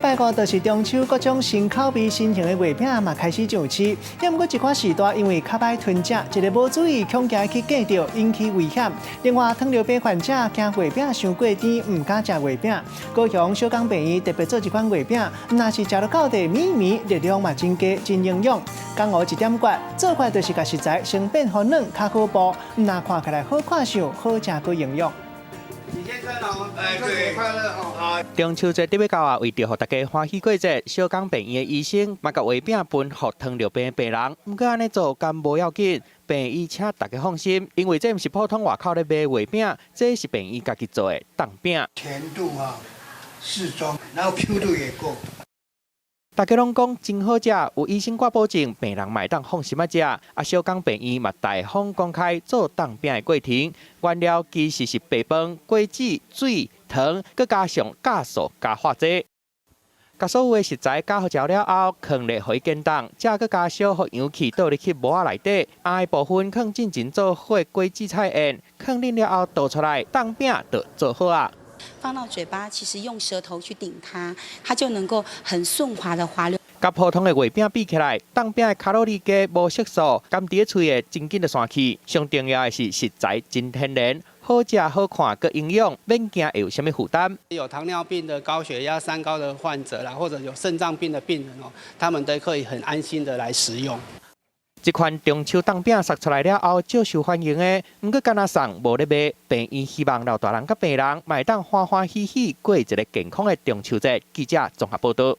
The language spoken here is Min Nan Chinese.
拜五就是中秋，各種新口味、新型的月餅嘛開始上市。毋過一寡序大因為較歹吞食，一个無注意恐驚去粿著，引起危險。另外，糖尿病患者驚月餅傷過甜，毋敢食月餅。高雄小港病院特別做一款月餅，毋但是食落夠地綿綿，熱量嘛真低，真營養。江湖一點訣，做法就是共食材先變予軟，較好剝，毋但看起來好看相，好食閣營養。李先生哦，哎，對，快樂哦。中秋節特別到啊，為著予大家歡喜過節，小港病院的醫生嘛共月餅分予糖尿病的病人。毋過按呢做敢無要緊？病醫請大家放心，因為這毋是普通外口咧賣月餅，這是病院家己做的凍餅。甜度啊適中，然後 Q 度也夠。大家攏講真好食，有醫生掛保證，病人嘛會當放心仔食。啊，小港病院嘛大方公開做凍餅的過程，原料其實是白飯、果子、水、糖，閣加上酵素加化劑。共所有的食材加予調了後，囥咧予伊解凍，才閣加小予氧氣倒入去模仔內底。紅的部分囥進前做伙果子菜餡，囥冷了後倒出來，凍餅就做好矣。放到嘴巴，其實用舌頭去頂它，它就能夠很順滑的滑溜。佮普通的月餅比起來，凍餅的卡路里低，無色素，含佇咧喙會真緊就散去。上重要的是食材真天然，好食好看，閣營養，免驚會有啥物負擔。有糖尿病的、高血壓、三高的患者啦，或者有腎臟病的病人哦，他們都可以很安心的來食用。這款中秋凍餅釋出來了後，足受歡迎的。毋過干焦送無咧賣，病院希望老大人佮病人，嘛會當歡歡喜喜過一个健康的中秋節。記者綜合報導。